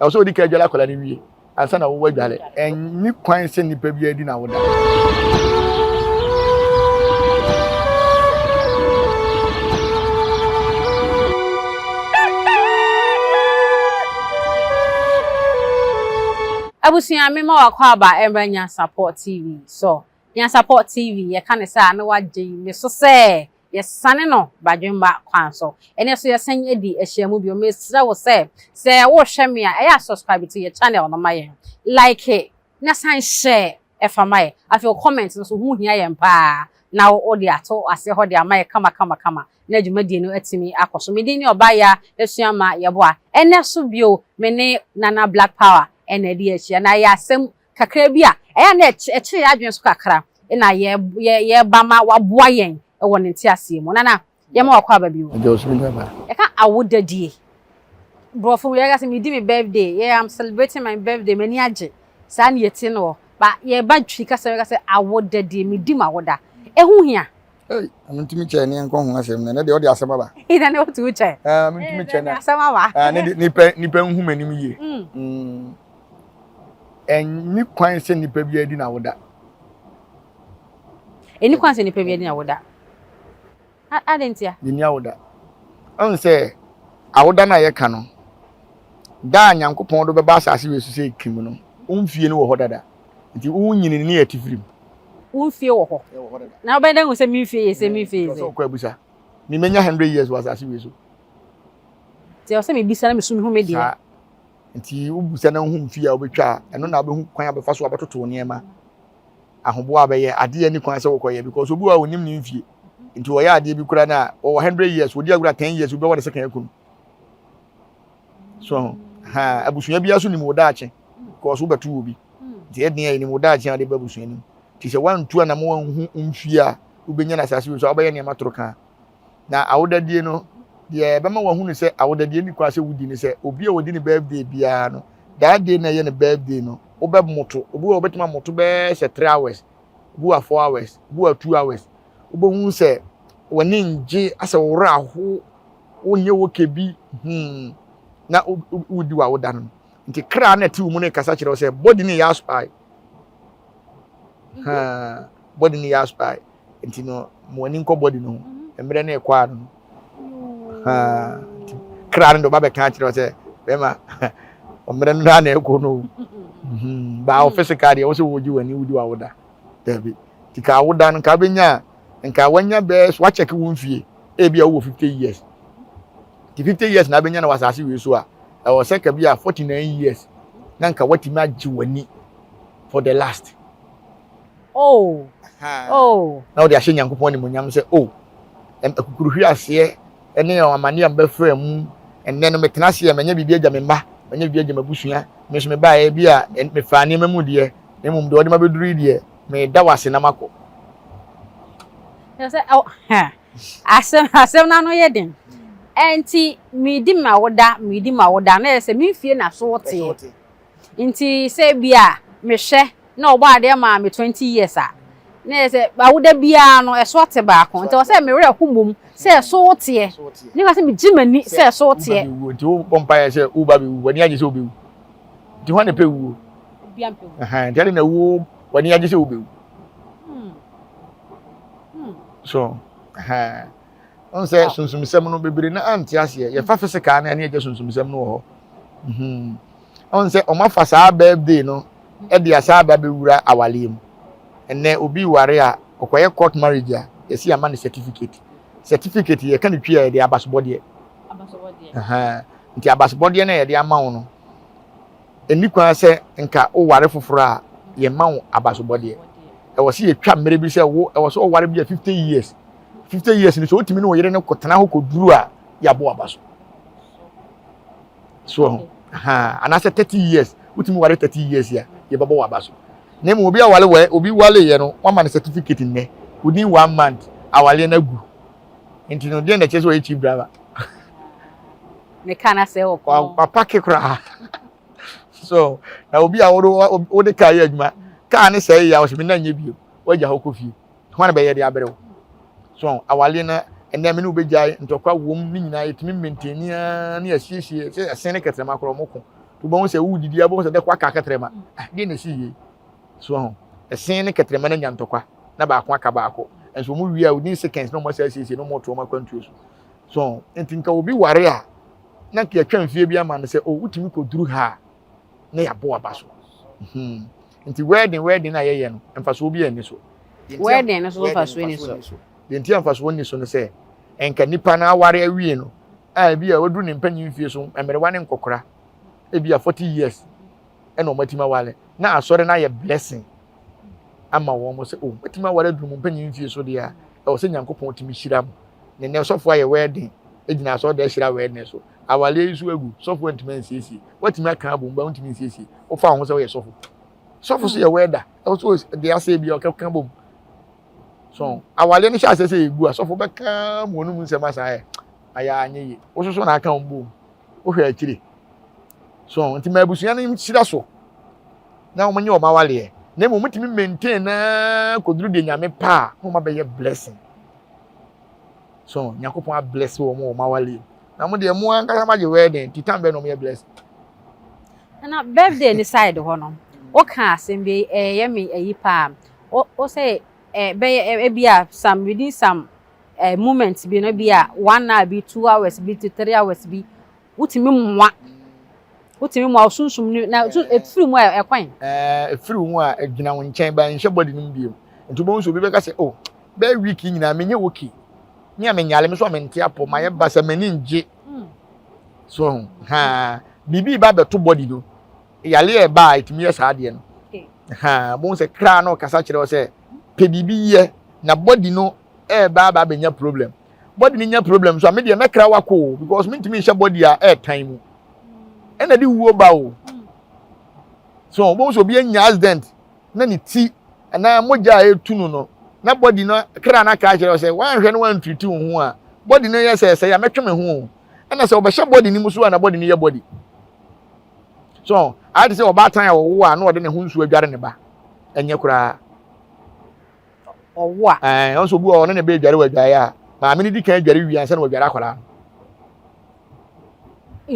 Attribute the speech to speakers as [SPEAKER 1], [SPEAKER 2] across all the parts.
[SPEAKER 1] Ɛwɔ sɛ odi kan dwale akwadaa no wie ansa na wowɔ adwale. Ɛnni kwan sɛ nipa biara di n'awoda.
[SPEAKER 2] Abusua me ma wakɔ aba ɛmra Nyansapɔ TV so. Nyansapɔ TV yɛka ne sɛ a na wagye me so sɛ Yɛsane no badwemma kwan so. Ɛnnɛ nso yɛsan adi ahyiamu bio. Mesrɛ wo sɛ, sɛ worehwɛ me a, ɛyɛ a subscribe to yɛ channel no ma yɛn. Like na san share fa ma yɛn. Afei wo comment no nso ho hia yɛn paa na wode ato aseɛ hɔ de ama yɛn kama kama kama na dwumadie no atumi akɔ so. Me din ne Ɔbaayaa Asuama Yeboah. Ɛnnɛ nso bio me ne Nana Black Power na adi ahyia na ɛyɛ asɛm kakra bi a ɛyɛ a na ɛkyere yɛn adwene so kakra na yɛreba ma waboa yɛn wɔ ne nteaseɛ mu. Nana, yɛma wakɔ aba bio.
[SPEAKER 1] Agya osu mi nua
[SPEAKER 2] Yɛka awodadie. Borɔfo mu yɛka sɛ medi me birthday, yeah, I'm celebrating my birthday, m'ani agye. Saa ne yɛte no wɔ. Ba yɛba Twi kasa mu yɛka sɛ awodadie, medi m'awoda. Ɛho hia.
[SPEAKER 1] Ei, na mentumi kyɛ ne nkɔ ho asɛm na ɛnɛ deɛ ɔde asɛm aba.
[SPEAKER 2] Na ne wotu kyɛ.
[SPEAKER 1] Ah, mentumi kyɛ na.
[SPEAKER 2] Asɛm aba.
[SPEAKER 1] Ah, ne nipa nipa nhu m'anim yie. Mm. Ɛnni kwan sɛ nipa bi adi na woda.
[SPEAKER 2] Ɛnni kwan sɛ nipa bi adi na woda. Adɛn ntia?
[SPEAKER 1] Yɛnni awoda. Ɛhu sɛ awoda no a yɛka no, da a Nyankopɔn de bɛba asase wei so sɛ ekim no, wo mfie no wɔ hɔ dada. Nti wo nyini ne yɛ tifiri mu.
[SPEAKER 2] Wo mfie wɔ hɔ. Na wobɛyɛ dɛn hu sɛ me mfie yɛ sɛ me mfie yɛ sɛ?
[SPEAKER 1] Sɛ wokɔ abusa. Me menya 100 years wɔ asase wei so.
[SPEAKER 2] Nti ɛwɔ sɛ mebisa na mesu mehu me deɛ.
[SPEAKER 1] Saa. Nti wobusa na wohu mfie a wobɛtwa a, ɛno na wobɛhu kwan a wobɛfa so abɛtoto nneɛma. Ahoboa a bɛyɛ adeɛ ani kwan sɛ wokɔyɛ because obi wɔ a onim ne mfie. Nti wɔyɛ adeɛ bi koraa na wɔwɔ 100 years, wɔdi agorɔ a 10 years, wobɛwɔ ne second akunu. So ha abusua biara so nim wo daakye because wobɛto wɔ bi. Nti ɛden a yɛnim wo daakye a wode ba abusua nim. Nti sɛ woantu anam wanhu mfie a wobɛnya no asase wei so a wobɛyɛ nneɛma toro kaa. Na awodadie no, deɛ ɛbɛma wahunu sɛ awodadie ni kwan sɛ wodi ne sɛ obi a wɔdi ne birthday biara no, that day na ɛyɛ ne birthday no, wobɛmoto. Obi wɔ wobɛtumi amoto bɛyɛ sɛ 3 hours, obi wɔ 4 hours, obi wɔ 2 hours. Wobɛhu sɛ w'ani ngye asɛ wo werɛ aho, wonyɛ woke bi, hmm, na wodi w'awoda no. Nti kra na ɛte wo mu no kasa kyerɛ wo sɛ body no yɛ aspae. Ha, body no yɛ aspae. Nti no, mo ani nkɔ body no ho. Mhm. Mmerɛ no ɛkɔ ano no. Ha, nti kra no de ɔba bɛka akyerɛ wo sɛ bɛrima mmerɛ no na ɛkɔ no. Mhm. Ba wo physical deɛ wo sɛ wogye w'ani wodi w'awoda. Dabi. Nti ka awoda no nka wobɛnya a nka wanya bɛɛ so wakyɛke wo mfie. Ebi a wowɔ 50 years. Nti 50 years na abɛnya no wɔ asase wei so a, ɛwɔ sɛ ka bi a 49 years na nka watumi agye w'ani for the last.
[SPEAKER 2] Oh. Oh.
[SPEAKER 1] Na wode ahyɛ Nyankopɔn animuonyam sɛ, oh, akukuruhwe aseɛ ne amane a mebɛfaa mu, ɛnnɛ no metena ase a manya biribi agya me mma, manya biribi agya m'abusua, me nso mebaeɛ bi a mefaa nneɛma mu deɛ, na mmom deɛ ɔde ma bɛduru yi deɛ, meda wo ase na makɔ.
[SPEAKER 2] Sɛ, oh, asɛm asɛm no ano yɛ den. Ɛnti medi m'awoda, medi m'awoda, na yɛ sɛ me mfie na so teɛ. Nti sɛ bi a mehwɛ na ɔbɔ adeɛ maa me 20 years a, na yɛ sɛ awoda biara no ɛso ate baako. Nti ɛwɔ sɛ me werɛ ho mmom sɛ ɛso teɛ. Ne ka sɛ megye m'ani sɛ ɛso teɛ.
[SPEAKER 1] Nti wobɔ mpaeɛ sɛ woba bɛwu, w'ani agye sɛ wobɛwu. Nti hwan na ɛpɛ wuo? Nti ade na wuo w'ani agye sɛ wobɛwu. So, ɔn sɛ sunsumsɛm no bebree na ante aseɛ. Yɛfa physical na ɛne agya sunsumsɛm no wɔ hɔ. Ɔn sɛ ɔmo afa saa birthday no ɛde asa aba bɛwura awaleɛ mu. Ɛnɛ obi ware a ɔkɔyɛ court marriage a yɛsi ama no certificate. Certificate yɛka no twi a yɛde abasobɔdeɛ. Nti abasobɔdeɛ no a yɛde ama wo no ɛni kwan sɛ nka woware foforɔ a yɛma wo abasobɔdeɛ. Ɛwɔ sɛ yɛtwa mmerɛ bi sɛ wo ɛwɔ sɛ woware bi a 50 years. 50 years no sɛ wotumi ne wo yere no kɔtena hɔ kɔduru a yɛabɔ aba so. So ho. Anaasɛ 30 years wotumi ware 30 years a yɛbɛbɔ waba so. Na mmom obi awale wɔ obi waleyɛ no wama no certificate nnɛ within one month awaleɛ no agu. Nti no deɛ na ɛkyerɛ sɛ ɔyɛ chief driver.
[SPEAKER 2] Ne ka na sɛ wɔ kɔn.
[SPEAKER 1] Wapake koraa. So na obi a wode wode kaa yɛ adwuma kaa ne sɛe yɛ a ɔsɛ me nan nyɛ bio wagya hɔ kɔ fie. Hwan na bɛyɛ de abrɛ wo? So awale no ɛnɛ me ne wobɛgyae ntɔkwa wom ne nyinaa yɛtumi maintain ara ne yɛasiesie sɛ ɛsen ne kɛtrɛma koraa ɔmo ko. Wobɛhu sɛ wodidi a wobɛhu sɛ dɛkɔ aka kɛtrɛma. Ah, deɛ na ɛsi yie. So ho. Ɛsen ne kɛtrɛma no anya ntɔkwa na baako aka baako. Nso wɔn wie a within seconds na wɔn asɛ asiesie na wɔn to wɔn akwantuo so. So nti nka obi ware a na nka yɛtwa mfie bi ama no sɛ o oh, wotumi kɔduru ha a na yɛabɔ aba so. Hmm. Nti wedding wedding a yɛyɛ no mfasoɔ bi ani so.
[SPEAKER 2] Wedding no so mfasoɔ ni so.
[SPEAKER 1] Deɛ nti a mfasoɔ ni so no sɛ nka nipa no aware awie no a ebi a waduru ne mpanyin mfie so mmerewa ne nkɔkora ebi a 40 years ɛna wɔn atumi aware na asɔre no ayɛ blessing ama wɔn sɛ o oh, matumi aware aduru mo mpanyin mfie so deɛ a ɛwɔ sɛ Nyankopɔn tumi hyira mo ne nɛ sɔfo ayɛ wedding egyina asɔre dɛ hyira wedding so awale yi so agu sɔfo antumi ansiesie watumi aka abom ba wontumi nsiesie wofa wo ho sɛ woyɛ sɔfo sɔfo so yɛ wɛda ɛwɔ so deɛ asɛ bi ɔkeka bom so awale no hyɛ asɛ sɛ egu a sɔfo bɛka mu onum nsɛm asa ayɛ ayɛ anyɛ yie wososo na aka wɔn bom wohwɛ akyire so nti ma abusua no nhyira so na wɔn nyɛ wɔn awaleɛ na mmom wɔtumi maintain na koduru deɛ nyame pa a na wɔn abɛyɛ blessing so nyankopɔn abless wɔn wɔn awaleɛ na mo deɛ mo ankasa mo agye wedding ti tan bɛn na wɔn yɛ blessing.
[SPEAKER 2] Na birthday ne side hɔ no woka asɛm bi ɛyɛ me ayi paa wo sɛ ɛbɛyɛ ebi a some within some moment bi no bi a 1 hour bi, 2 hours bi to 3 hours bi, wotumi mmoa, wotumi mmoa osunsum ni na efiri mu a ɛkwan.
[SPEAKER 1] Efiri mu a egyina wo nkyɛn ba nhyɛ body no mu bio, nti wobɛhu sɛ obi bɛka sɛ, oh, bɛyɛ week nyinaa menyɛ okay, me a menyale me so a mente apɔ ma yɛ ba sɛ m'ani ngye so ha biribi ba bɛto body no yale yɛ ba a ɛtumi yɛ saa adeɛ no ha bohu sɛ kra no kasa kyerɛ wo sɛ pɛ biribi yɛ na body no ɛɛba aba abɛnya problem. Body no nya problem so a, me deɛ mɛkra wakɔ o, because mentumi nhyɛ body a ɛɛtan mu ɛna de wuo ba o. So bohu sɛ obi anya accident na ne ti anaa mogya a ɛtu no no na body no kra no aka akyerɛ sɛ wanhwɛ no wantriti wo ho a, body no yɛ sɛ sɛ yɛ mɛtwe me ho o. Ɛna sɛ ɔbɛhyɛ body no mu so a, na body no yɛ body so ayɛ te sɛ ɔbaatan a ɔwo a na ɔde ne ho nsuo adware ne ba. Ɛnyɛ koraa.
[SPEAKER 2] Ɔwo a.
[SPEAKER 1] Ɔnso obi wɔ ɔne ne ba adware wɔ adwaeɛ a, maame no di kan adware wie ansa na wɔadware akwadaa no.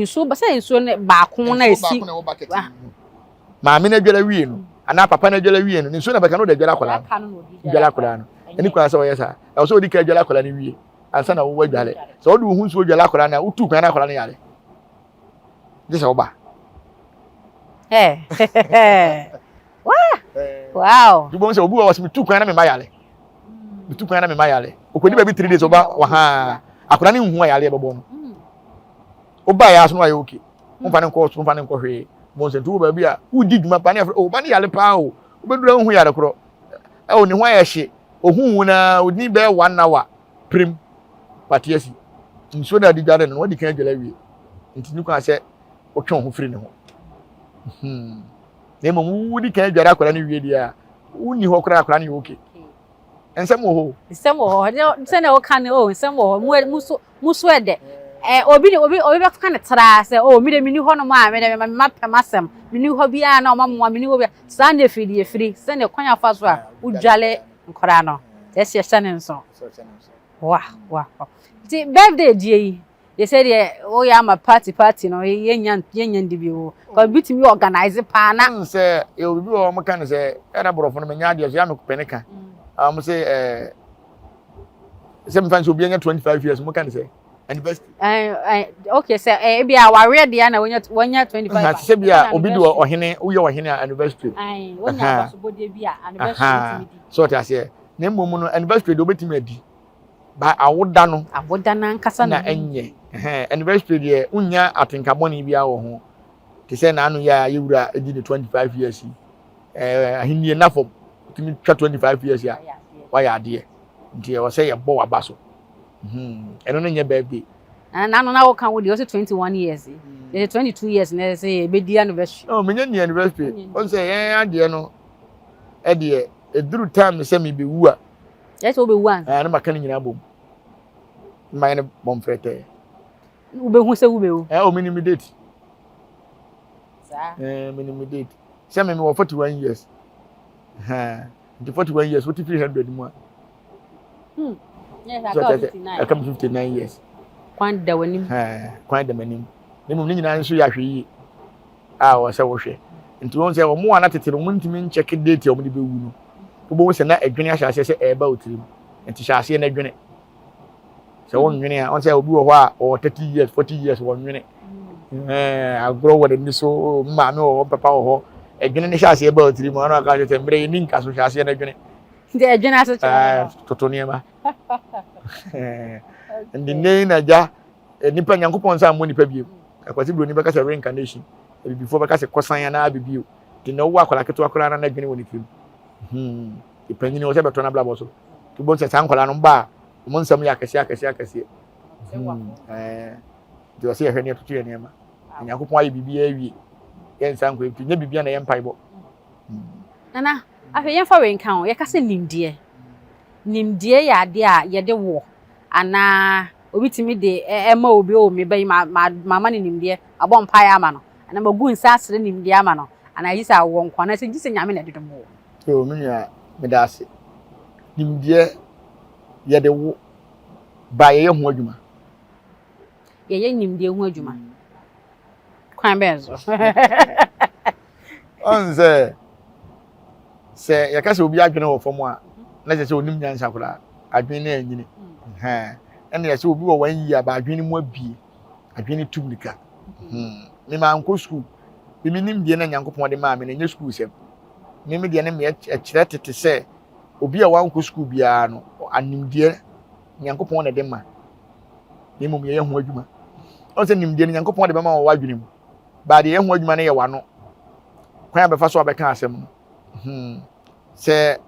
[SPEAKER 2] Nsuo sɛ nsuo no baako na esi.
[SPEAKER 1] Maame no adware wie no anaa papa no adware wie no, ne nsuo na bɛka no ɔde adware akwadaa no, dware akwadaa no. Ɛne kwan sɛ ɔyɛ saa, ɛwɔ sɛ ɔdi kan adware akwadaa no wie ansa na wɔwɔ adware. Sɛ ɔde wo ho nsuo dware akwadaa no a, wotu kwan na akwadaa no yare gye sɛ woba.
[SPEAKER 2] Wow.
[SPEAKER 1] Dubom sɛ obi wɔ hɔ sɛ metu kwan na mema yare, metu kwan na mema yare, okodi baabi 3 days ɔba wɔ ha, akwadaa no nhu a yare ɛbɛbɔ no. Woba yɛ aso no ayɛ okay, womfa ne nkɔ so, womfa ne nkɔ hwee bɔn sɛ nti wo baabi a wodi dwuma pa ne afrɛ o ba ne yare paa o, wobɛduru a wohu yare korɔ ɛwɔ ne ho ayɛ hye, ohun wo na odi bɛyɛ 1 hour pirim wate asi. Nsuo na adi dware no na wadi kan adware awie, nti ne kwan sɛ wotwe wo ho firi ne ho. Na mmom wodi kan adware akwadaa no wie deɛ a, wonni hɔ koraa akwadaa no yɛ okay. Nsɛm wɔ hɔ.
[SPEAKER 2] Nsɛm wɔ hɔ sɛnea woka no o, nsɛm wɔ hɔ mu mu so mu so ɛdɛ ɛ obi obi obi bɛka ne traa sɛ o, mi de mi ni hɔ nom a, mi de mi ma pɛm asɛm mi ni hɔ biara na ɔma moa mi ni hɔ biara saa na efiri deɛ efiri sɛnea kwan afa so a wodwale nkwadaa no ɛsɛ ɛhyɛ ne nso wa wa nti birthday die yi yɛ sɛ deɛ woyɛ ama party party no, yɛnya yɛnya ndi bi wo kɔ bi tumi organize paa na.
[SPEAKER 1] Sɛ yɛ obi wɔ wɔn ka no sɛ ɛna borɔfo no menya adeɛ so yɛ amekopɛ ne ka wɔn sɛ sɛ mefa sɛ obi anya 25 years, mo ka no sɛ anniversary.
[SPEAKER 2] Okay, sɛ ebi a wareɛ deɛ na wɔnya wɔnya 25.
[SPEAKER 1] Sɛ bi a obi di ɔhene, woyɛ ɔhene a, anniversary.
[SPEAKER 2] Wɔnya abasobɔdeɛ bi a, anniversary tumi di.
[SPEAKER 1] So ɔte aseɛ na mmom no anniversary deɛ obetumi adi ba awoda no.
[SPEAKER 2] Awoda n'ankasa.
[SPEAKER 1] Na ɛnyɛ anniversary deɛ wonya atenkabɔne biara wɔ ho te sɛ n'ano yɛ a yɛwura edi ne 25 years yi ahenni na fam tumi twa 25 years a wayɛ adeɛ, nti ɛwɔ sɛ yɛbɔ waba so. Ɛno no nyɛ birthday.
[SPEAKER 2] N'ano na wɔka wo deɛ ɔsɛ 21 years yɛ 22 years na ɛsɛ yɛbɛdi anniversary.
[SPEAKER 1] Ɔ menyɛ ni anniversary ɔn sɛ yɛn adeɛ no ɛdeɛ eduru time sɛ mebɛwu a.
[SPEAKER 2] Yɛ sɛ wobɛwu ansa.
[SPEAKER 1] Ɛɛ, ne maka no nyinaa bom mmayɛ no bɔmfrɛtɛɛ.
[SPEAKER 2] Wobɛhu sɛ wobɛwu.
[SPEAKER 1] Ɛ o, menim me date. Ɛɛ, menim me date sɛ me mewɔ 41 years, nti 41 years wote firi 100 mu a, ɛka me 59 years.
[SPEAKER 2] Kwan da w'anim.
[SPEAKER 1] Kwan da m'anim, na mmom ne nyinaa nso yɛ ahwɛ yie. a wɔ sɛ wohwɛ. Nti wɔn sɛ wɔn a na tete no wɔn ntumi nkyɛke date a wɔn de bɛwu no, wobɛhu sɛ na adwene ahyɛ aseɛ sɛ ɛreba wo tirim. Nti hyɛ aseɛ na dwene. Sɛ wonnwene a, wɔn sɛ obi wɔ hɔ a ɔwɔ 30 years, 40 years wɔnnwene. Ɛɛ agorɔ wɔ n'ani so, maame wɔ hɔ, papa wɔ hɔ. Adwene no hyɛ aseɛ ba wo tirim, ɔno aka kyerɛ sɛ mmerɛ yɛ ni nka so hyɛ aseɛ na dwene.
[SPEAKER 2] Nti adwene ase kyerɛ
[SPEAKER 1] no. Toto nneɛma. Nti nnɛ yi na agya nipa Nyankopɔn nsa mmɔ nipa bio. Akwasi Buroni bɛka sɛ reincarnation. Abibifoɔ bɛka sɛ kɔsan anaa bibio. Nti na ɔwɔ akwadaa ketewa koraa na n'adwene wɔ ne tirim. Hmm. Panyin wɔ sɛ bɛtɔ n'abrabɔ so. Nti wobɛhu sɛ saa nkwadaa no ba a, wɔn nsɛm yɛ akɛseɛ akɛseɛ akɛseɛ. Hmm. Ɛɛ. Nti wɔ sɛ yɛhwɛ ne yɛtoto yɛ nneɛma. Nyankopɔn ayɛ biribiara awie. Yɛnsa nkɔ nti nyɛ biribiara na ɛyɛ mpaebɔ. Hmm.
[SPEAKER 2] Nana, afei yɛmfa wei nka ho. Yɛka sɛ nimdeɛ. Nimdeɛ yɛ adeɛ a yɛde wɔ anaa obi tumi de ɛma obi, oh me ba yi ma ma mama no nimdeɛ, mabɔ mpaeɛ ama no, anaa magu nsa asrɛ nimdeɛ ama no, anaa gye sɛ awoɔ nko, anaa sɛ gye sɛ Nyame na ɛde dom wo.
[SPEAKER 1] Yoo me nua meda ase. Nimdeɛ yɛde wo ba yɛyɛ ho adwuma.
[SPEAKER 2] Yɛyɛ nimdeɛ ho adwuma. Kwan bɛn so?
[SPEAKER 1] Ɔn sɛ sɛ yɛka sɛ obi adwene wɔ fam a na kyerɛ sɛ onim nyansa koraa adwene no anyini. Ɛna yɛsɛ obi wɔ wɔn yie aba adwene mu abie adwene tu mirika. Hmm. Me maa nkɔ sukuu. Me me nimdeɛ na Nyankopɔn de maa me na ɛnyɛ sukuu sɛm. Me me deɛ ne me ɛkyerɛ tete sɛ obi a wankɔ sukuu biara no animdeɛ Nyankopɔn na ɛde ma. Na mmom yɛyɛ ho adwuma. Ɔn sɛ nimdeɛ no Nyankopɔn de bɛma wɔ w'adwene mu. Baa deɛ yɛyɛ ho adwuma no yɛ w'ano. Kwan a bɛfa so a bɛka asɛm no. Hmm. Sɛ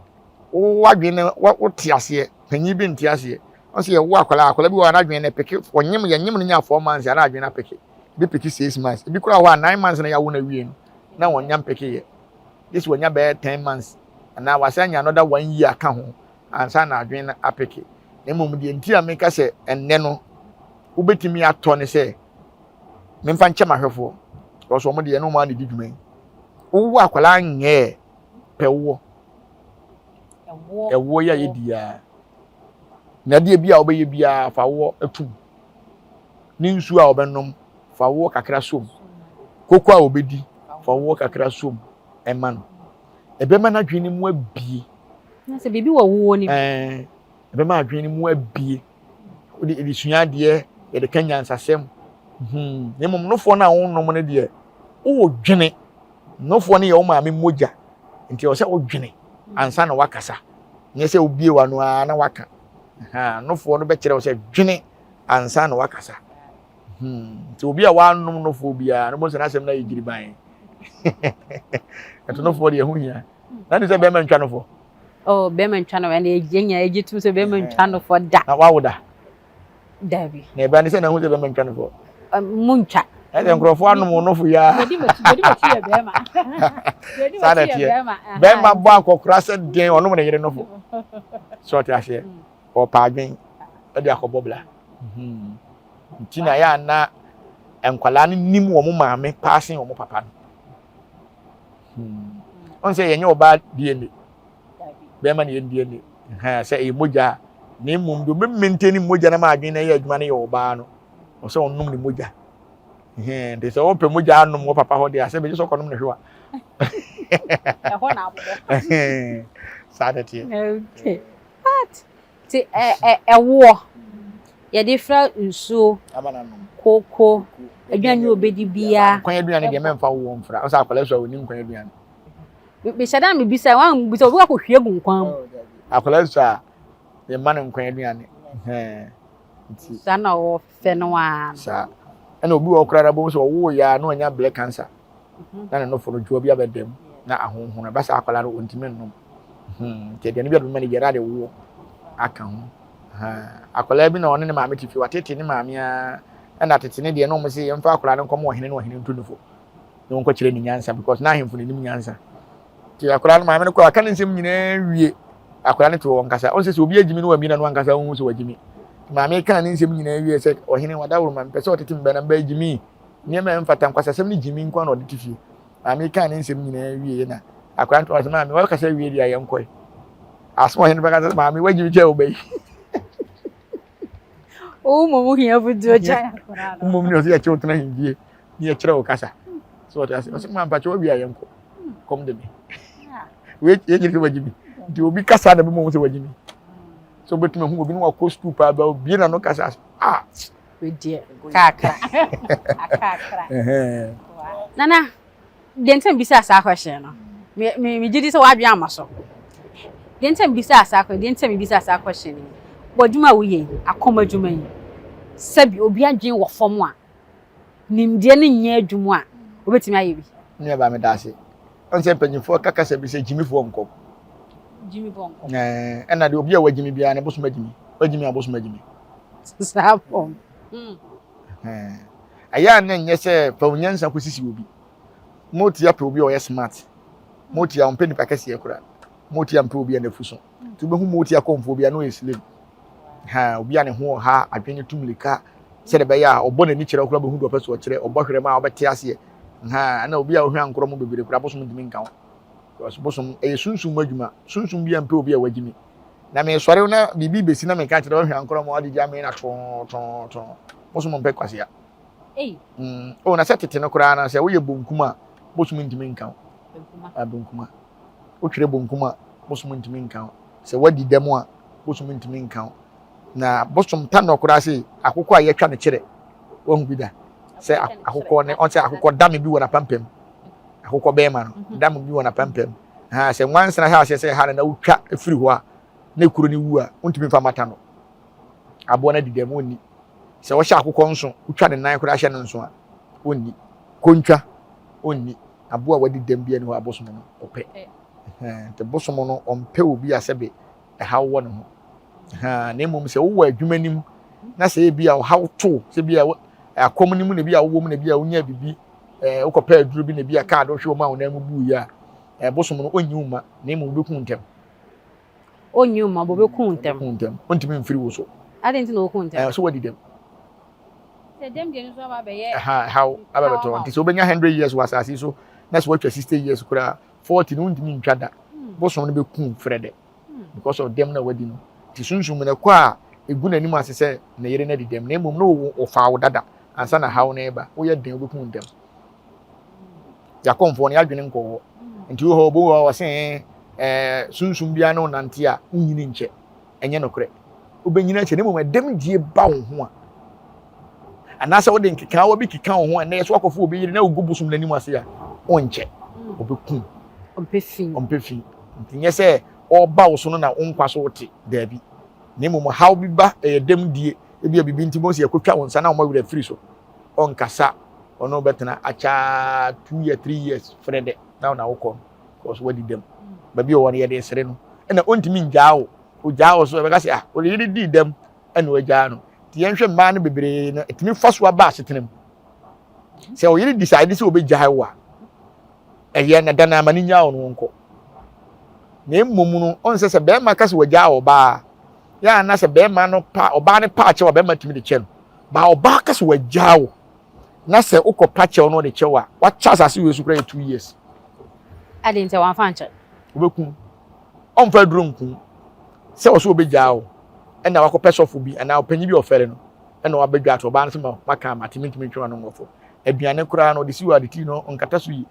[SPEAKER 1] w'adwene no wote aseɛ, panyin bi nte aseɛ. Ɔn sɛ yɛwo akwadaa, akwadaa bi wɔ hɔ a n'adwene no peke, ɔnyem yɛnyem no nya 4 months a n'adwene apeke. Ebi peke 6 months, ebi koraa wɔ hɔ a 9 months na yɛawo no awie no na wɔnya mpeke yɛ. Gye sɛ wɔnya bɛyɛ 10 months anaa wasan anya another one year aka ho ansa na adwene no apeke. Na mmom deɛ nti a meka sɛ ɛnnɛ no wobɛtumi atɔ ne sɛ memfa nkyɛ m'ahwɛfoɔ because wɔn deɛ ɛne wɔn a na ɛdi dwuma yi. Wowɔ akwadaa nyɛɛ pɛ woɔ. Ɛwoɔ yi a yɛdi a na adeɛ bi a wobɛyɛ biara fa woɔ atum. Ne nsuo a wɔbɛnom fa woɔ kakra som. Koko a wɔbɛdi fa woɔ kakra som ɛma no. Ɛbɛma n'adwene mu abie.
[SPEAKER 2] Na sɛ biribi wɔ woɔ no mu.
[SPEAKER 1] Ɛɛ ɛbɛma adwene no mu abie. Wode yɛde sua adeɛ, yɛde ka nyansasɛm. Hmm. Na mmom nofoɔ no a wonom no deɛ, wowɔ dwene. Nofoɔ no yɛ wo maame mogya. Nti ɛwɔ sɛ wodwene ansa na wakasa. Nyɛ sɛ wobie w'ano ara na waka. Ha, nofoɔ no bɛkyerɛ wo sɛ dwene ansa na wakasa. Hmm. Nti obi a wanom nofoɔ biara no bɔ sɛ n'asɛm no ayɛ gyiriban. Ɛto nofoɔ deɛ ɛho hia. Na ne sɛ bɛrima ntwa nofoɔ.
[SPEAKER 2] Oh, bɛrima ntwa no ɛna yɛn nyinaa yɛgye tum sɛ bɛrima ntwa no fɔ da.
[SPEAKER 1] Na wawo da?
[SPEAKER 2] Dabi.
[SPEAKER 1] Na ɛbɛn ne sɛ na ehu sɛ bɛrima ntwa no fɔ.
[SPEAKER 2] Mu ntwa.
[SPEAKER 1] Ɛsɛ nkurɔfoɔ anom wɔn nofo yaa.
[SPEAKER 2] Yɛdi m'akyi, yɛdi m'akyi yɛ bɛrima.
[SPEAKER 1] Saa na ɛteɛ. Bɛrima bɔ akɔkora sɛ den ɔnom ne yere nofo. Sɛ ɔte aseɛ, ɔpa adwen ɛde akɔbɔ bla. Mhm. Nti na yɛ ana nkwadaa no nim wɔn maame paa sen wɔn papa no. Hmm. Ɔn sɛ yɛnyɛ ɔbaa DNA. Bɛrima na yɛn DNA. Ha sɛ ɛyɛ mogya na mmom de ɔbɛ maintain mogya na ma adwene na ɛyɛ adwuma no yɛ ɔbaa no. Ɔsɛ ɔnom ne mogya. Hɛn de sɛ ɔpɛ mogya anom wɔ papa hɔ de asɛ bɛgye sɛ ɔkɔnom ne hwewa.
[SPEAKER 2] Ɛhɔ na abobɔ.
[SPEAKER 1] Saa na ɛteɛ.
[SPEAKER 2] Okay. But Nti ɛ ɛwoɔ, yɛde fra nsuo, koko, aduane a ɔbɛdi biara.
[SPEAKER 1] Nkwan aduane deɛ mɛmfa woɔ mfra. Ɔsɛ akwadaa so a ɔnim nkwan aduane.
[SPEAKER 2] Mehyɛ da mebisa, wɔn bisa obi akɔhwie gu nkwan mu.
[SPEAKER 1] Akwadaa so a yɛma no nkwan aduane.
[SPEAKER 2] Nti. Saa na ɔfɛ no ara.
[SPEAKER 1] Saa. Ɛna obi wɔ hɔ koraa bom sɛ ɔwoo yɛ a na ɔnya blood cancer. Na ne nofo no dwoa bi abɛda mu na ahonhono ɛba saa akwadaa no ɔntumi nnom. Hmm, nti aduane bi a bɛma no biara de woɔ aka ho. Akwadaa bi na ɔne ne maame te fie, watete ne maame ara ɛna tete ne deɛ na wɔn se yɛmfa akwadaa no nkɔma ɔhene na ɔhene ntu ne fo na wɔnkɔkyerɛ ne nyansa because na ahemfo n'anim nyansa. Nti akwadaa no maame no kɔ aka ne nsɛm nyinaa wie akwadaa no te hɔ nkasa. Ɔn sɛ sɛ obi agyimi no wammi na no ankasa wohu sɛ wagyimi. Maame kaa ne nsɛm nyinaa wie sɛ ɔhene wadaworo ma mpɛ sɛ ɔtete me ba na mba agyimi nneɛma a ɛmfata nkwasasɛm ne gyimi nko na ɔde te fie. Maame kaa ne nsɛm nyinaa wie na akwadaa no sɛ maame wakasa wie deɛ yɛn kɔe. Asɛm ɔhene bɛka sɛ maame wagyimi kyɛ wo ba yi.
[SPEAKER 2] Wo mmom hia afutuo kyɛn akwadaa
[SPEAKER 1] no. Mmom ne ɔsɛ yɛkyɛ wo tena ahemfie ne yɛkyerɛ wo kasa. So ɔte ase ɔsɛ maa mpakyɛ wawie a yɛnkɔ kɔm de me. Wei yɛ gyina sɛ wagye mi. Nti obi kasa na bi mu sɛ wagye mi. So obetumi ahu obi na wakɔ sukuu paa ba obie na no kasa ah.
[SPEAKER 2] Wedeɛ kakra. Akakra. Nana deɛ nti bisa saa question no. Me me me gye di sɛ wadwe ama so. Deɛ nti bisa saa question deɛ nti bisa saa question yi. Wɔ adwuma a woyɛ yi akɔm adwuma yi. Sɛbi obi adwen wɔ fam a nimdeɛ no nyɛ adwuma a wobɛtumi ayɛ bi.
[SPEAKER 1] Nua ba meda ase. Ɔn sɛ mpanyinfoɔ ka kasa bi sɛ gyimifoɔ nkɔm.
[SPEAKER 2] Gyimifoɔ nkɔm.
[SPEAKER 1] Ɛɛ ɛna deɛ obi a wagyimi biara ne bosom agyimi. Wagyimi a bosom agyimi.
[SPEAKER 2] Saa fam.
[SPEAKER 1] Ɛyɛ a na nyɛ sɛ fa wo nyansa kɔsisi obi. Motia pɛ obi a ɔyɛ smart. Motia ɔmpɛ nipa kɛseɛ koraa. Motia mpɛ obi a n'afu so. Nti wobɛhu motia kɔmfoɔ bi a na ɔyɛ slim. Ha obi a ne ho ɔha adwene tu mmirika sɛdeɛ ɛbɛyɛ a ɔbɔ n'ani kyerɛ koraa bɛhu deɛ ɔpɛ so ɔkyerɛ ɔbɔ hwerɛ ma a wobɛte aseɛ. Ha ɛna obi a ɔhwɛ ankorɔ mu bebree koraa bosom ntumi nka ho. Because bosom ɛyɛ sunsum mu adwuma. Sunsum bi a mpɛ obi a wagyimi. Na mesɔre na biribi bɛsi na meka kyerɛ ɔhwɛ ankorɔ mu ɔde gya me na too too too. Bosom mpɛ kwasea. Mm. Oh, na sɛ tete no koraa na sɛ woyɛ bonkum a bosom ntumi nka ho. Bonkuma. Wotwerɛ bonkum a bosom ntumi nka ho. Sɛ woadi dɛm a bosom ntumi nka ho. Na bosom ta nɔ koraa se akokɔ a yɛatwa no kyerɛ wahu bi da sɛ akokɔ ne ɔn sɛ akokɔ dame bi wɔ n'apampam akokɔ bɛrima no mhm. dame bi wɔ n'apampam ha sɛ nwansena hyɛ aseɛ sɛ ha no na wotwa firi hɔ a na ekuro no wu a wontumi mfa mata no aboa no adi dɛm ɔnni sɛ wɔhyɛ akokɔ nso wotwa ne nan koraa hyɛ no nso a ɔnni kontwa ɔnni aboa a wadi dɛm bi ani hɔ abosom no ɔpɛ nti bosom no ɔmpɛ obi a sɛbe ɛhaw wɔ ne ho. Na mmom sɛ wowɔ adwuma no mu na sɛ ebi a ɔhaw to sɛ bi a akɔm no mu na bi a wowɔ mu na bi a wonya biribi ɛɛ wokɔpɛ aduro bi na bi a kaade wohwɛ wɔn a wɔn nan mu bu yi a ɛbosom no ɔnyi wo ma na mmom wobɛku ntɛm.
[SPEAKER 2] Ɔnyi wo ma bɔbɛku ntɛm.
[SPEAKER 1] Ɔbɛku ntɛm. Ɔntumi mfiri wo so.
[SPEAKER 2] Adɛn nti na ɔku ntɛm?
[SPEAKER 1] Ɛɛ so wadi dɛm.
[SPEAKER 2] Sɛ dɛm deɛ no nso aba abɛyɛ.
[SPEAKER 1] Ɛha ɛhaw aba bɛtɔ nti sɛ wobɛnya 100 years wɔ asase so na sɛ woatwa 60 years koraa 40 no wontumi ntwa da. Bosom no bɛku frɛ dɛ. because of dɛm na wadi no nti sunsum no ɛkɔ a egu n'anim ase sɛ ne yere no adi dɛm na mmom no wɔfaa wo dada ansa na haw no reba woyɛ den wobɛku wo ntɛm yakɔmfoɔ no yɛadwene nkɔ hɔ nti wɔ hɔ obi wɔ hɔ ɔse ɛɛ sunsum biara ne wo nante a wonyini nkyɛ ɛnyɛ nokorɛ wobɛnyini akyɛ na mmom ɛdɛm die ba wo ho a anaasɛ wode nkekaawa bi keka wo ho ɛnɛ yɛ so akɔfo obi yere na wogu bosom n'anim ase a wonkyɛ ɔbɛku
[SPEAKER 2] ɔmpɛ fi
[SPEAKER 1] ɔmpɛ fi nti nyɛ sɛ ɔba wo so no na wo nkwa so wote daabi na mmom haw bi ba ɛyɛ dɛm die ebi a biribi nti bɔn sɛ yɛkɔtwa wo nsa na wɔma werɛ afiri so ɔnkasa ɔno bɛtena akyaa 2 years 3 years frɛ dɛ na wo na wokɔ no because wadi dɛm baabi a ɔwɔ no yɛde sere no ɛna ɔntumi ngyaa wo ogyaa wo so ɛbɛka sɛ ah ɔde yere dii dɛm ɛna wagyaa no nti yɛnhwɛ mmaa no bebree no ɛtumi fa so aba asetena mu sɛ ɔyere decide sɛ ɔbɛgyae wo a ɛyɛ na da no ama no nyaa wo no nkɔ na mmom no ɔn sɛ sɛ bɛrima ka sɛ wagyaa ɔbaa yɛ ana sɛ bɛrima no pa ɔbaa no pa akyɛw a bɛrima tumi de kyɛ no ba ɔbaa ka sɛ wagyaa wo na sɛ wokɔ pa kyɛw no ɔde kyɛw a wakyɛ asase wei so koraa yɛ 2 years.
[SPEAKER 2] Adi nti wɔamfa nkyɛ.
[SPEAKER 1] Wobɛkum ɔmfa aduro nku sɛ ɔsɛ ɔbɛgyaa wo ɛna wakɔpɛ sɔfo bi anaa ɔpanyin bi ɔfɛre no ɛna wabɛdwa ato ɔbaa no sɛ ma maka ama te mentumi ntwe wano ngɔfo aduane koraa no ɔde si wɔ ade ti no ɔnkata so yie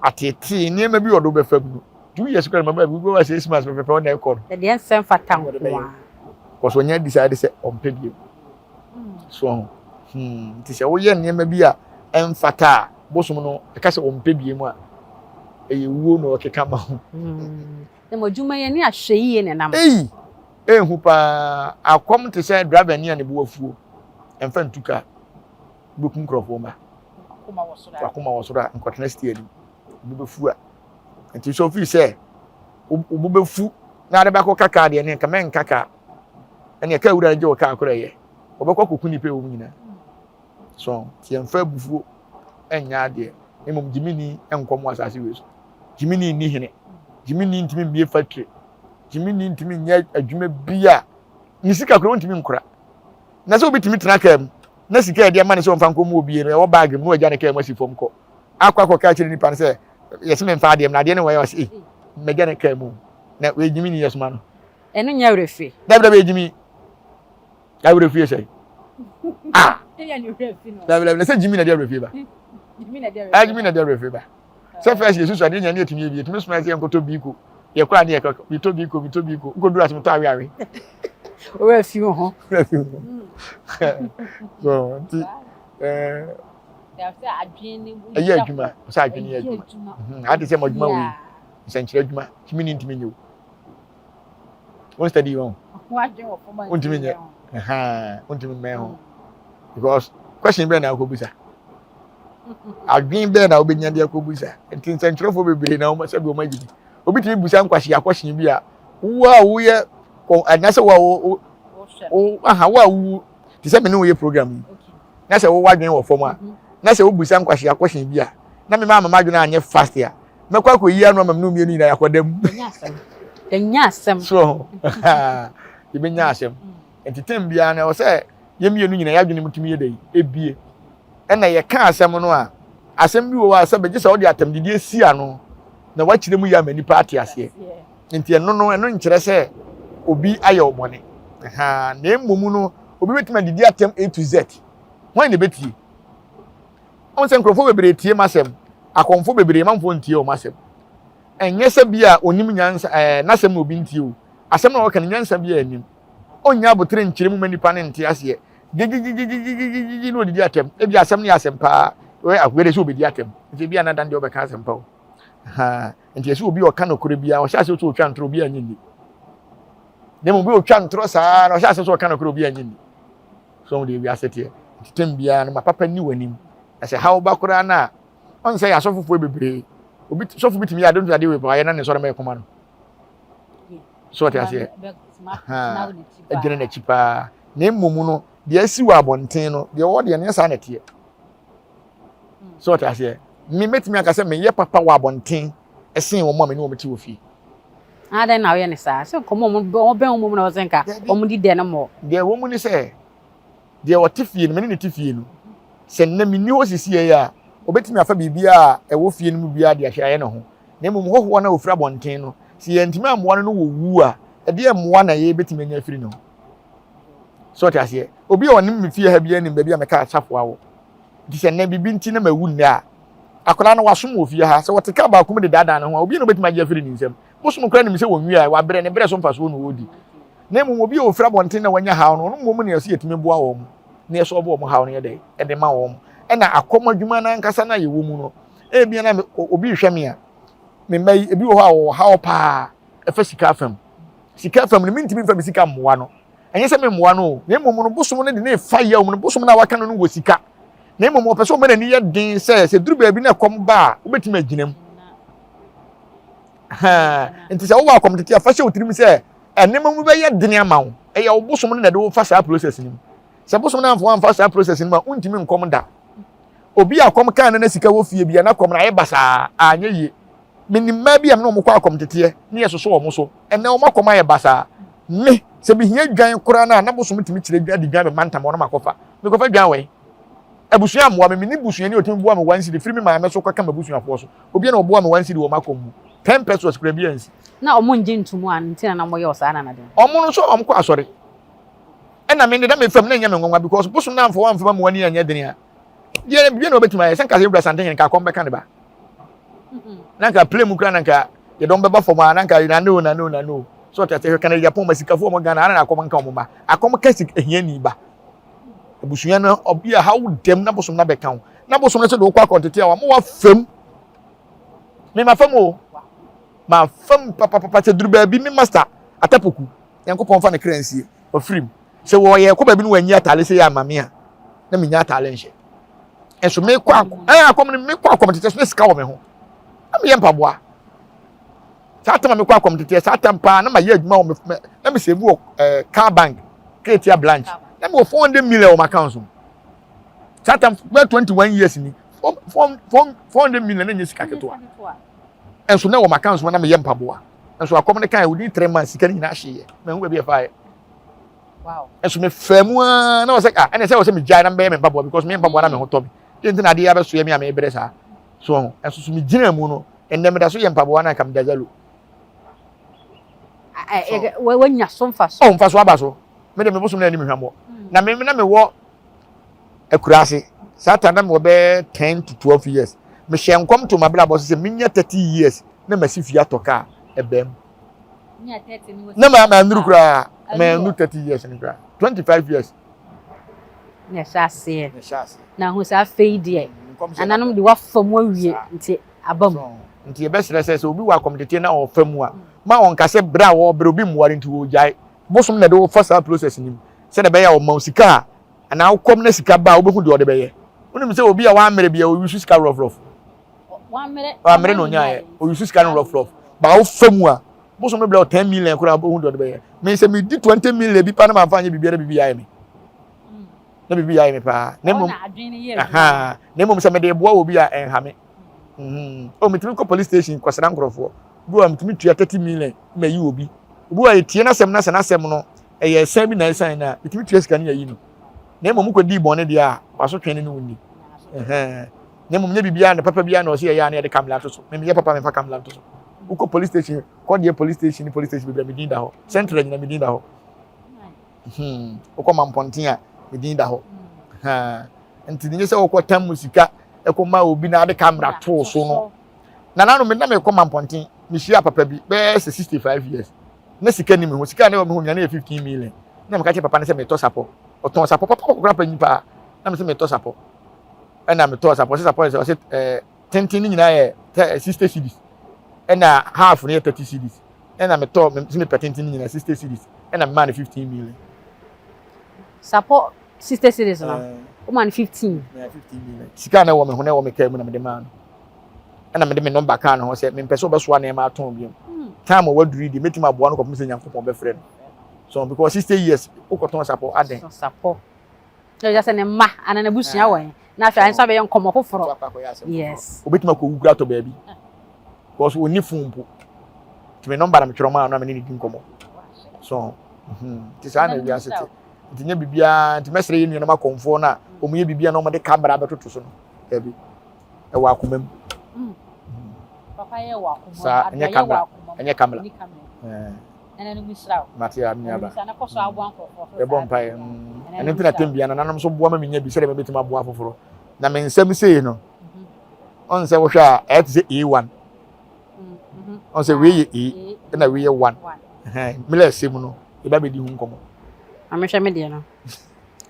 [SPEAKER 1] atetee nneɛma bi ɔde bɛfa mu no 2 years koraa mama bi wɔ 6 months pɛpɛpɛ ɔna ɛkɔ no
[SPEAKER 2] ɛdeɛ nsɛm fata nko a
[SPEAKER 1] kɔsɔ ɔnya decide sɛ ɔmpɛ bio so ho nti sɛ woyɛ nneɛma bi a ɛmfata a bosom no ɛka sɛ ɔmpɛ bio mu a ɛyɛ wuo na ɔkeka ma ho.
[SPEAKER 2] Na mo adwuma yɛ ne ahwɛ yie na ɛnam.
[SPEAKER 1] Eyi ehu paa akɔm te sɛ driver ni a ne bo afuo ɛmfa ntu kaa wobɛku nkurɔfoɔ ma wakoma wɔ soro a nkɔtena steer anim wo bɛfu a nti sɛ ofii sɛ wo bɛfu na ade bɛkɔ ka kaa deɛ ne nka mɛnka kaa ɛne kaa wura no gye wɔ kaa korɔ ɛyɛ wɔbɛkɔ akɔku nipa ɛwɔ mu nyinaa so nti yɛmfa abufuo ɛnyɛ adeɛ mmom gyimini nkɔ mu asase wei so gyimini nni hene gyimini ntumi mmie factory gyimini ntumi nyɛ adwuma bi a ne sika koraa ntumi nkora na sɛ obi tumi tena kaa mu na sika a yɛde ama no sɛ ɔmfa nkɔ mu obie no ɛwɔ baage mu na wagya ne kaa mu asi fam kɔ akɔ akɔka akyerɛ nipa no sɛ yɛsɛ memfa adeɛ mu na adeɛ no wɔyɛ ɔsɛ ee mɛgya ne kaa mu na wei gyimini yɛ soma no.
[SPEAKER 2] Ɛno nyɛ awerɛfie.
[SPEAKER 1] Dabi dabi gyimi awerɛfie sɛ ah dabi dabi na sɛ gyimi na de awerɛfie ba. Agyimi na ɛde awerɛfiri ba. Sɛ first yɛsusu adeɛ nyina ne yɛtumi yɛ bi, yɛtumi soma sɛ yɛnkɔtɔ biiko. Yɛkɔ a ne yɛkɔ, metɔ biiko, metɔ biiko. Wokɔduru ase metɔ aweawe.
[SPEAKER 2] Owura fi wo ho.
[SPEAKER 1] Owura fi wo ho. So nti ɛɛ ɛyɛ adwuma, sɛ adwene yɛ adwuma. Mhm, ade sɛ mo adwuma wei, nsɛnkyerɛ adwuma, tumi ne ntumi nyɛ o. Won study wɔn. Wontumi nyɛ. Wontumi mmɛn ho. Because question bɛn na akɔbusa? Adwene bɛn na wobɛnya de akɔbusa? Nti nsɛnkyerɛfoɔ bebree na wɔn sɛbi wɔn agyi. Obi tumi busa nkwasi akɔhyɛn bi a wo a woyɛ anaasɛ wo a wo wo aha wo a wo te sɛ me ne wo yɛ program yi na sɛ wowɔ adwene wɔ fam a na sɛ wobusa nkwasi akɔhyɛn bi a na mema ama m'adwene anyɛ fast a mɛkɔ akɔyi ano ama me ne mmienu nyinaa yɛakɔda mu.
[SPEAKER 2] Yɛnya asɛm.
[SPEAKER 1] So yɛbɛnya asɛm. Nti tem biara no ɛwɔ sɛ yɛn mmienu nyinaa yɛadwene mu tumi yɛ dɛ ebie. Ɛna yɛka asɛm no a asɛm bi wɔ hɔ a sɛ bɛgye sɛ wode atɛmdidie si ano na wakyerɛ mu yɛ ama nipa ate aseɛ. Nti ɛno no ɛno nkyerɛ sɛ obi ayɛ wo bɔne. Na mmom no obi bɛtumi adidi atɛm A to Z. Hwan na ɛbɛtie? Wohu sɛ nkurɔfoɔ bebree tie m'asɛm, akɔmfoɔ bebree manfoɔ ntie wɔn asɛm. Ɛnyɛ sɛ bi a onim nyansa ɛɛ n'asɛm na obi ntie o. Asɛm na ɔka no nyansa bi a anim. Ɔnnya abotere nkyerɛ mu ma nipa no nte aseɛ. Gyegyegyegyegyegyegye na odidi atɛm. Ebi asɛm no yɛ asɛm paa. Wɛ akoa de sɛ obedi atɛm. Nti ebi a na dan deɛ ɔbɛka asɛm pa o. Ha nti ɛsɛ obi a ɔka nokorɛ biara ɔhyɛ aseɛ sɛ ɔtwa ntorɔ obi a nye nni. Na mmom obi a ɔtwa ntorɔ saa na ɔhyɛ aseɛ sɛ ɔka nokorɛ obi a nye nni. So wɔn deɛ wiase teɛ. Nti tɛm biara no ma papa nni w'anim. Na sɛ haw ba koraa no a, ɔn sɛ yɛ asɔfofoɔ bebree. Obi sɔfo bi tumi yɛ ade nto adeɛ wei pa ayɛ na ne nsɔre mɛyɛ kɔma no. So ɔte aseɛ. Agyina n'akyi paa. Na mmom no, deɛ asi wɔ abɔnten no, deɛ ɔwɔ deɛ no yɛ saa na ɛteɛ. So ɔte aseɛ. Me mɛtumi aka sɛ meyɛ papa wɔ abɔnten ɛsen wɔn a me ne wɔn te wɔ fie.
[SPEAKER 2] Adɛn na woyɛ no saa? Sɛ nkɔmmɔ a wɔbɛn wo mmom na wɔsɛ nka wɔn di dɛ no mmɔ.
[SPEAKER 1] Deɛ ɛwɔ mu ne sɛ, deɛ ɔte fie no, me ne no te fie no, sɛ nnɛ menni hɔ sisiei a, ɔbɛtumi afa biribiara a ɛwɔ fie no mu biara de ahwɛ ayɛ ne ho. Na mmom hɔhoɔ no a ɔfiri abɔnten no, sɛ yɛantumi ammoa no na ɔwu a, ɛdeɛn mmoa na yɛbɛtumi anya afiri ne hɔ? So ɔte aseɛ? Obi a ɔnim me fie ha biara nim baabi a meka safoa wɔ. Nti sɛ nnɛ biribi nti na mawu nnɛ a, akwadaa no wasom wɔ fie ha. Sɛ wɔte kaa baako mu de daadaa ne ho a, obi na obetumi agye afiri ne nsam. Bosom koraa nim sɛ wɔnwie a, wabrɛ, ne brɛ so mfasoɔ na ɔredi. Na mmom obi a ɔfiri abɔnten na wanya haw no, ɔno mmom na ɛsɛ yɛtumi boa wɔn na yɛsɔlve wɔn haw no yɛ dɛn ɛde ma wɔn. Ɛna akɔm adwuma no ankasa no a yɛwɔ mu no, ebia na obi rehwɛ me a, me mma yi, ebi wɔ hɔ a wɔwɔ haw paa ɛfa sika fam. Sika fam no, mentumi mfa me sika mmoa no. Ɛnyɛ sɛ memmoa no o, na mmom no bosom no de ne fa yaw mu no, bosom no a waka no no wɔ sika. Na mmom ɔpɛ sɛ ɔma n'ani yɛ den sɛ sɛ duru baabi na ɛkɔm ba a, wobɛtumi agyina mu. Nti sɛ wowɔ akɔm tete a, fa hyɛ wo tirim sɛ nneɛma mu bɛyɛ den ama wo. Ɛyɛ wo bosom no na ɛde wo fa saa process no mu. Sɛ bosom no amfa wo amfa saa process no mu a, wontumi nkɔm da. Obi a kɔm kaa no na sika wɔ fie bi a na kɔm no ayɛ basaa, anyɛ yie. Menim mmaa bi a me ne wɔn kɔ akɔm teteɛ ne yɛsosɔ wɔn so. Ɛnnɛ wɔn akɔm ayɛ basaa. Me, sɛ mehia dwan koraa no a, na bosom tumi kyerɛ dwan de dwan bɛma ntam hɔ na makɔfa. Mekɔfa dwan wɔ he? Abusua mmoa me. Menni busuani a ɔtumi boa me one cedi firi me maame so kɔka m'abusuafoɔ so. Obiara na ɔboa me one cedi wɔ m'akɔm mu. Ten pesewas koraa bi ansi.
[SPEAKER 2] Na wɔn ngye nto mu a nti na na wɔyɛ wo saa nana de no?
[SPEAKER 1] Wɔn nso wɔn kɔ asɔre. Ɛna me de na me fam na ɛnyɛ me nwanwa because bosom no amfa wɔn amfa ma wɔn ani anyɛ den a, deɛ biribi na wɔbɛtumi ayɛ. Sɛ nka sɛ Wura Santehene nka akɔm bɛka ne ba. Na nka plane mu koraa na nka yɛdɔm bɛba fam a na nka nane o nane o nane o. So ɔte ase hwɛ Canada Japan ma sikafoɔ wɔn Ghana ana na akɔm nka wɔn ma. Akɔm ka sik ahiani ba. Abusua no ɔbi a haw dɛm na bosom na bɛka wo. Na bosom no sɛ de wokɔ akɔntete a wɔn wa fam. Me ma fam o. Ma fam papapapa sɛ duru baabi me master atapoku. Nyankopɔn fa ne kra nsie. Ɔfirim. Sɛ wɔyɛ kɔ baabi no wɔanyi ataale sɛ yɛ ama me a na menya ataale nhyɛ. Nso mekɔ akɔ ɛɛ akɔm no mekɔ akɔm tete so na sika wɔ me ho. Na meyɛ mpaboa. Saa tam a mekɔ akɔm tete saa tam paa na mayɛ adwuma wɔ me na me save wɔ ɛɛ car bank Ketia branch. Na mewɔ 400 million wɔ m'account so. Saa tam bɛyɛ 21 years ni. 400 million na nyɛ sika ketewa. Nso na wɔ m'account so na meyɛ mpaboa. Nso akɔm no kan within 3 months sika no nyinaa hyeeɛ. Mahu baabi ɛfaeɛ. Nso mefaa mu ara na wɔsɛ ah ɛna sɛ wɔsɛ megyae na mebɛyɛ me mpaboa because meyɛ mpaboa na me ho tɔ me. Deɛ nti na adeɛ abɛsoɛ me a mebrɛ saa. So ho. Nso so megyina mu no ɛnnɛ meda so yɛ mpaboa na nka meda zalo.
[SPEAKER 2] Wanya so mfaso.
[SPEAKER 1] Oh mfaso aba so. Me de me bosom na anim hwammɔ. Na me na mewɔ akuraase. Saa time na mewɔ bɛyɛ 10 to 12 years. Mehyɛ nkɔm to m'abrabɔ so sɛ menya 30 years na masi fie, atɔ kaa. Ɛbɛn mu na ma ma nuru koraa, ma nuru 30 years no koraa, 25 years.
[SPEAKER 2] Na ɛhyɛ aseɛ na ho sɛ afei deɛ nananom de wafa mu awie, nti aba mu.
[SPEAKER 1] Nti yɛbɛsrɛ sɛ obi wɔ akɔmtete na ɔfa mu a, ma ɔnka sɛ berɛ a wɔbrɛ obi mmoare nti wɔgyae. Bosom na de wɔfa saa process no mu sɛdeɛ ɛbɛyɛ a ɔma wo sika a, anaa wokɔm na sika ba a, wobɛhu deɛ ɔde bɛyɛ. Wonim sɛ obi a wammerɛ bia ɔyusu sika rɔfrɔf, wammerɛ na ɔnyaeɛ, ɔyusu sika no rɔfrɔf ba. Wofa mu a, bosom no brɛ wo 10 million koraa, wobɛhu deɛ ɔde bɛyɛ. Me sɛ medi 20 million bi pa na mamfa anyɛ biribiara, biribi ayɛ me na biribi ayɛ me paa. Na mmom na mmom sɛ mede boa wɔ bi a, ɛnha me. O metumi kɔ police station kɔsra nkurɔfoɔ bi wɔ, metumi tua 30 million ma yi obi. Obi wɔ yɛtie n'asɛm na sɛ n'asɛm no ɛyɛ ɛsɛn bi na ɛsɛn na metumi tua sika no yɛyi no. Na mmom kɔdii bɔne deɛ a, waso twɛn ne no nni. Na mmom nyɛ biribiara na papa biara na ɔsɛ yɛyɛ a na yɛde kamla ato so. Meyɛ papa, memfa kamla nto so. Wokɔ police station kɔ deɛ, police station ne police station bebree, me din da hɔ. Central nyina, me din da hɔ. Wokɔ Mampɔnten a, me din da hɔ. Nti ne nyɛ sɛ wokɔ tam mu sika ɛkɔ ma obi na ade camera too so no. Na nanu me na mekɔ Mampɔnten, mehyia papa bi bɛyɛ sɛ 65 years na sika ni me ho. Sika ne wɔ me ho nyina ne yɛ 15 million. Na meka kyerɛ papa no sɛ metɔ sapɔ. Ɔtɔn sapɔ papa kɔkora panyin paa. Na me sɛ metɔ sapɔ, ɛna metɔ sapɔ. Ɔsɛ sapɔ sɛ ɔsɛ tenten ne nyinaa yɛ 60 cedis, ɛna half no yɛ 30 cedis. Ɛna metɔ me sɛ mepɛ tenten ne nyinaa 60 cedis, ɛna memaa no 15 million.
[SPEAKER 2] Sapɔ 60 cedis no, woma no 15?
[SPEAKER 1] 15 million. Sika na ɛwɔ me ho na ɛwɔ me kaa mu na mede maa no, ɛna mede me number kaa ne ho sɛ mempɛ sɛ ɔbɛsoa nneɛma atɔn biom. Time a waduru yi deɛ, mɛtumi aboa no kɔpem sɛ Nyankopɔn bɛfrɛ no so, because 60 years wokɔtɔn sapɔ adɛn?
[SPEAKER 2] Sapɔ na ɛgya sɛ ne mma ana n'abusua wɔ he na afei ayɛ nso abɛyɛ nkɔmmɔ foforɔ, yes.
[SPEAKER 1] Obɛtumi akɔwu kura atɔ baabi because ɔnni phone mpo. Nti me number na metwerɛ maa no na mene ne di nkɔmmɔ so. Nti saa na ewiase te. Nti nyɛ biribiara nti mɛsrɛ yɛ nuanom akɔmfoɔ no a wɔn yɛ biribiara na wɔde camera bɛtoto so no, dabi, ɛwɔ akoma mu. Saa, ɛnyɛ camera, ɛnyɛ camera. Mate a, me ba yɛbɔ mpaeɛ. Ɛno nti na tem bia nananom so boa ma menya bi sɛdeɛ mɛbɛtumi aboa foforɔ. Na me nsɛm sei no, ɔn sɛ wohwɛ a, ɛyɛ te sɛ A1. Ɔn sɛ wei yɛ A, ɛna wei yɛ 1. Mmerɛ ɛsɛ mu no, yɛba bɛdi ho nkɔmmɔ.
[SPEAKER 2] Amehwɛ me deɛ no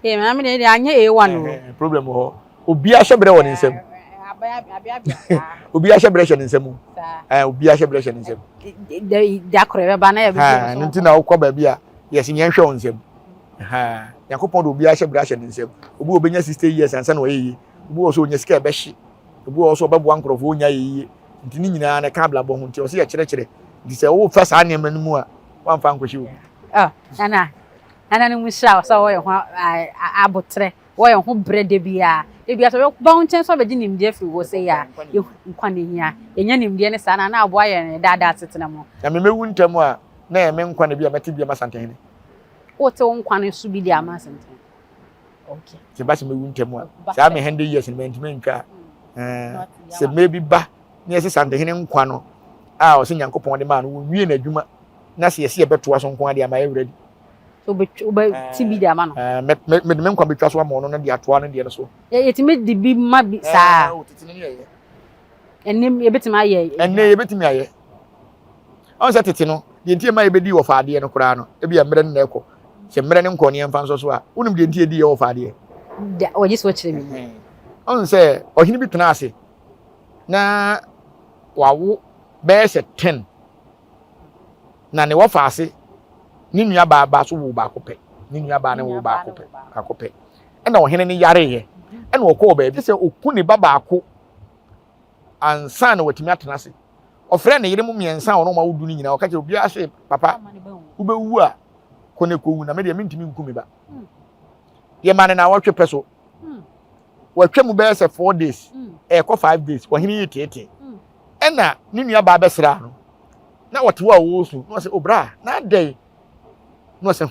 [SPEAKER 2] ee, na me deɛ deɛ anyɛ A1 o.
[SPEAKER 1] Problem wɔ hɔ. Obi ahyɛ berɛ wɔ ne nsam, obi ahyɛ berɛ hyɛ ne nsam, obi ahyɛ berɛ hyɛ ne nsam.
[SPEAKER 2] Da korɔ ɛbɛba na yɛ bɛ.
[SPEAKER 1] Ɛno nti na wokɔ baabi a, yɛsɛ yɛnhwɛ wo nsam. Nyankopɔn de obi ahyɛ berɛ ahyɛ ne nsam. Obi wɔ bɛnya 60 years ansa na ɔyɛ yie, obi wɔ so ɔnya sika ɛbɛhye, obi wɔ so ɔbɛboa nkurɔfoɔ ɔnya yɛ yie. Nti ne nyinaa na ɛka abrabɔ ho. Nti ɔsɛ yɛkyerɛkyerɛ. Nti sɛ wofa saa nneɛma no mu a, woamfa nkɔhyɛ obi.
[SPEAKER 2] Nana, nana no mu hyira wo sɛ wɔyɛ ho abotrɛ, wɔyɛ ho berɛ da biara da biara sɛ wɔba wo nkyɛn sɛ wɔbɛgye nimdeɛ firi wɔ sɛ yɛ a, nkwa ne hia yɛnya nimdeɛ ne saa na na aboa yɛn daadaa tetena mu.
[SPEAKER 1] Na memɛwu ntɛm a, na ɛyɛ me nkwa na bi a mɛte bi ama Santehene.
[SPEAKER 2] Wote wo nkwa no so bi de ama Asantehene, okay.
[SPEAKER 1] Sɛ ba sɛ mɛwu ntɛm a, saa me 100 years no mantumi antwa a, sɛ mmerɛ bi ba na yɛsɛ Santehene nkwa no a ɔsɛ Nyankopɔn de maa no, wɔnwie n'adwuma na sɛ yɛsɛ yɛbɛtoa so nko adeɛ ama yɛ ready.
[SPEAKER 2] Wobɛti bi de ama no?
[SPEAKER 1] Mede me nkwa bɛtwa so ama ɔno no de atoa no deɛ no so.
[SPEAKER 2] Yɛtumi de bi ma bi saa? Ɛnɛ yɛbɛtumi ayɛ?
[SPEAKER 1] Ɛnɛ yɛbɛtumi ayɛ. Ɔn sɛ tete no deɛ nti ɛma yɛbɛdi wɔ faadeɛ no koraa no, ebi yɛ mmerɛ no na ɛkɔ sɛ mmerɛ no nkɔ ne yɛmfa nsɔ so a, wonim deɛ nti yɛdi yɛ wɔ faadeɛ?
[SPEAKER 2] Ɔgye so kyerɛ me.
[SPEAKER 1] Ɔn sɛ ɔhene bi tena ase na wawo bɛyɛ sɛ 10, na ne wɔfa ase ne nua baa baa so wo baako pɛ, ne nua baa ne wo baako pɛ, baako pɛ. Ɛna ɔhene no yareeɛ, ɛna ɔkɔɔ baabi sɛ ɔku ne ba baako ansa na watumi atena ase. Ɔfrɛ ne yere mu mmiɛnsa a ɔno ɔma wodu no nyinaa, ɔka kyerɛ obiara sɛ, "Papa, wobɛwu a, kɔ ne kɔwu, na me deɛ mentumi nku me ba." Yɛma ne na wɔtwe pɛ so wɔatwa mu bɛyɛ sɛ 4 days, ɛkɔ 5 days, ɔhene yi teetee. Ɛna ne nua baa bɛsra no na wɔte hɔ a wɔresu, na ɔsɛ, "Obra, na adɛn?" Na ɔsɛ,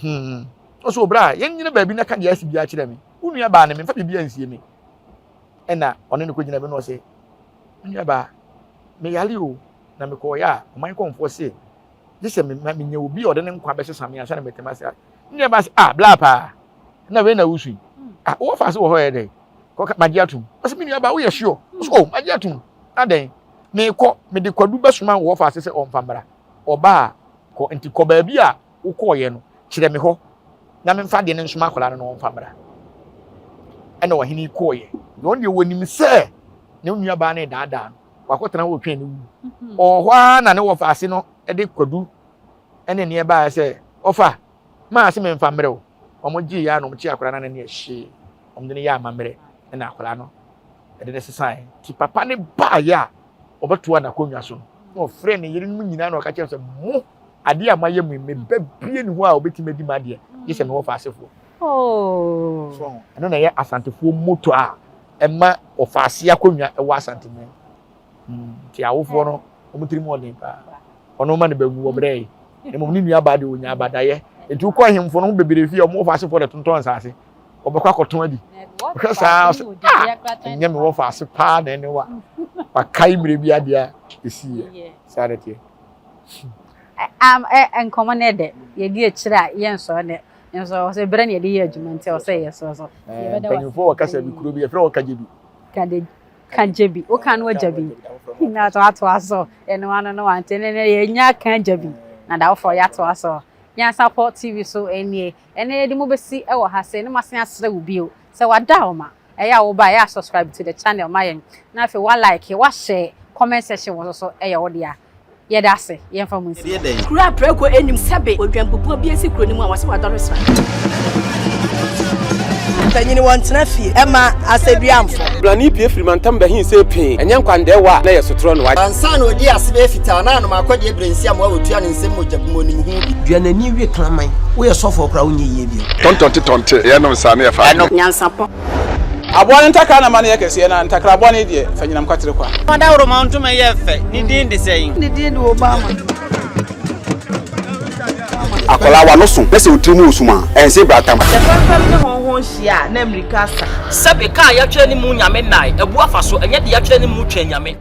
[SPEAKER 1] Ɔsɛ, "Obra, yɛn nyina baabi na ka deɛ asi biara kyerɛ me. Wo nua baa ne me mfa biribi ansie me." Ɛna ɔne no kɔgyina bi na ɔsɛ, "Me nua baa, meyare o, na mekɔɔyɛ a, ɔman kɔnfoɔ se gye sɛ menya obi a ɔde ne nkwa bɛsesa me ansa na mɛtɛm ase." Ne nua baa sɛ, "Ah, bla paa, na wei na wusu yi? Ah, wowɔ fa ase wɔ hɔ yɛ dɛ." Kɔka magye atom. Ɔsɛ me nua ba woyɛ sure? Ɔsɛ oh magye atom. Adɛn? Meekɔ mede kwadu bɛsoma wɔ ɔfa ase sɛ ɔmfa mmra. Ɔba a kɔ nti kɔ baabi a wokɔɔyɛ no kyerɛ me hɔ na memfa adeɛ no nsoma akwadaa no na ɔmfa mmra. Ɛna ɔhene yi kɔɔyɛ. Na ɔno deɛ wɔnim sɛ ne nua baa no redaadaa no. Wakɔtena hɔ retwɛn ne wu. Ɔwɔ hɔ ara na ne wɔfa ase no de kwadu ne nneɛ baeɛ sɛ ɔfa maa se memfa mmerɛ wo. Wɔn gyee yɛ a na wɔn kye akwadaa no na ne ɛhyee. Wɔn de no yɛ amammerɛ ɛna akwadaa no ɛde no sesaeɛ. Nti papa no baeɛ a ɔbɛtoa n'akonnwa so no na ɔfrɛ ne yerenom nyinaa na ɔka kyerɛ sɛ mo adeɛ a moayɛ mu yi me ba bie ne hɔ a ɔbɛtumi adi m'adeɛ gye sɛ mewɔ faasefoɔ.
[SPEAKER 2] Oh.
[SPEAKER 1] So ɛno na ɛyɛ Asantefoɔ moto a ɛma ɔfaase akonnwa ɛwɔ Asanteman. Hmm, nti awofoɔ no wɔn tirim ɔden paa. Ɔno ma ne ba nwu ɔbrɛ yi. Mmom ne nua baa deɛ ɔnya abadayɛ. Nti wokɔ ahemfo no ho bebree fie a wɔn ɔfaasefoɔ de tontɔn nsaase. Wɔbɛkɔ akɔtɔn adi. Wohwɛ saa ɔsɛ ah ɛnyɛ me wɔfaase paa na ɛne wa. Wakae mmerɛ bi adeɛ a ɛsiiɛ. Saa na ɛteɛ.
[SPEAKER 2] Am ɛ nkɔmɔ no ɛdɛ yɛdi akyire a yɛnsɔre nɛ nso ɔsɛ berɛ na yɛde yɛ adwuma nti ɔsɛ yɛsɔre so.
[SPEAKER 1] Mpanyinfoɔ wɔ kasa bi kuro bi yɛfrɛ wɔ kagye bi.
[SPEAKER 2] Kade kagye bi woka no agya bi na atoatoa so ɛno ano no wante ne ne yɛnya ka agya bi na da foforɔ yɛatoa so. Nyansapɔ TV so nie ɛnɛ yɛde mo bɛsi wɔ ha sei na masan asrɛ wo bio sɛ wada wo ma Ɛyɛ a wo ba ɛyɛ a subscribe to the channel ma yɛn na afei wa like wa share comment section wɔ so so ɛyɛ wo dea. Yɛda ase yɛnfa mo nsi ha.
[SPEAKER 3] Kuro a prako nnim sɛbe odwanbubuo bi asi kuro no mu a wɔse wadɔre sra.
[SPEAKER 4] Panyin wɔntena fie ɛma asɛduamfo.
[SPEAKER 5] Blani pue firi mantam bɛhe see pee, ɛnyɛ nkwandɛɛwa a na ɛyɛ sotorɔ na wagye.
[SPEAKER 6] Ansa na odii ase bɛyɛ fitaa na anom akɔdeɛ berɛnsi amoa wɔtua ne nsam mogya gu mu onim ho bi.
[SPEAKER 7] Dua n'ani we kraman. Woyɛ sɔfoɔ koraa wonyɛ yie bio.
[SPEAKER 8] Tɔntɔnte tɔnte yɛnom saa ne yɛfa
[SPEAKER 3] Ɛno. Nyansapɔ.
[SPEAKER 9] Aboa no ntakra na ma no yɛ kɛseɛ, na ntakra bɔne deɛ, fa nyinam kwatere kwa.
[SPEAKER 10] Ɔdawuroma ntoma yɛ fɛ, ne din de sɛn?
[SPEAKER 4] Ne din de Obama.
[SPEAKER 11] Akwadaa w'ano so na sɛ wo tiri mu wɔ sum a, ɛnse bratam.
[SPEAKER 12] Sɛ fɛmfɛm ne hɔnhɔn hyia a, na mmirika asa.
[SPEAKER 10] Sɛbe, ka a yɛatwerɛ ne mu Nyame nnae, abu afa so, ɛnyɛ deɛ yɛatwerɛ ne mu Twɛn Nyame.